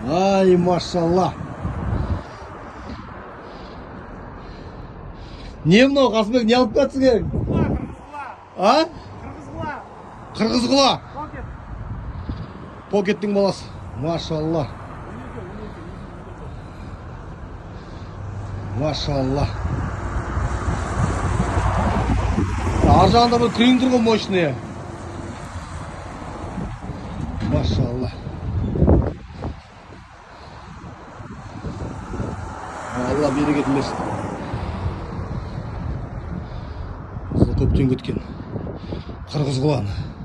Ай, машалла. Не мынау, Қасымбек, не алып жатсың ең? А? Қырғыз құла. Покеттің баласы. Машалла. Машалла. Ар жағында бір күрең тұр ғой, мощный. Машалла. Алла берекетін берсін. Қызыл көптен күткен қырғыз құланы.